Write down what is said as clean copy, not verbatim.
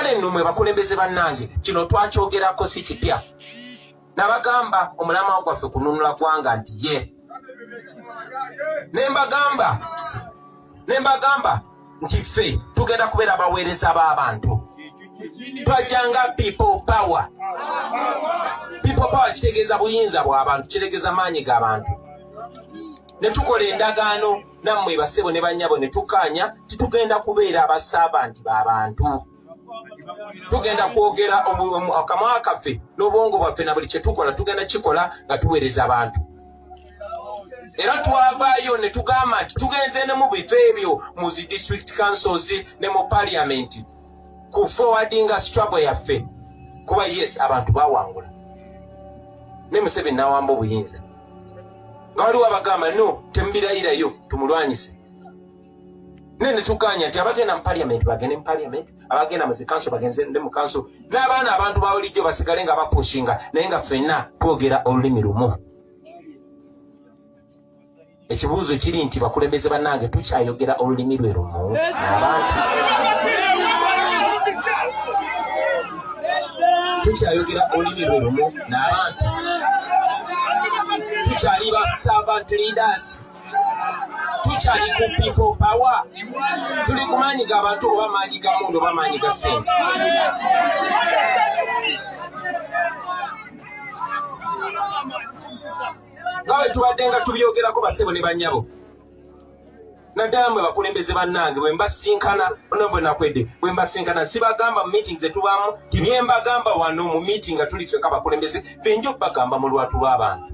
Kale nno mwe bakulembeze bannange, kino twakyogerako, si kipya. Nabagamba omulamwa gwaffe kununula gwanga nti ye, ne mbagamba nti ffe tugenda kubeera abaweereza b'abantu. Twajjanga people power. People power kitegeeza buyinza bw'abantu, kitegeeza maanyi g'abantu. Ne tukola endagaano nammwe basebo ne bannyabo, ne tukkaanya titugenda kubeera aba servant b'abantu. Tugenda kwogera akamwa kaffe n'obwongo bwaffe na buli kye tukola tugenda kikola nga tuweereza abantu. Era twavaayo ne tugamba nti tugenze ne mu bifo ebyo, mu zi district councils ne mu parliament, ku forwardinga struggle yaffe, kuba yes, abantu bawangula ne Museveni nawamba obuyinza, nga waliwo abagamba, "No, temubirayirayo, tumulwanyise." Ne tukanya nti abagenda mu parliament bagende mu parliament, abagenda mu zi council bagenze ne mu council, n'abaana abantu ba bulijjo basigale nga bapushinga, naye nga ffenna twogera olulimi lumu. Ekibuuzo kiri nti, bakulembeze bannange, tukyayogera olulimi lwe lumu n'abantu? Tukyayogera olulimi lwe lumu n'abantu? Tukyali ba servant leaders? Tukyali ku people power? Tuli ku maanyi g'abantu oba maanyi ga mundu oba maanyi ga ssente? Nga bwe tubadde nga tubyogerako, basebo ne bannyabo, naddala mwe bakulembeze bannange, bwe mbasinkana ono bwe nakwedde, bwe mbasinkana, sibagamba mu meeting zetubaamu ti byembagamba wano mu meeting nga tuli ffeka abakulembeze benjo bagamba mu lwatu lw'abantu.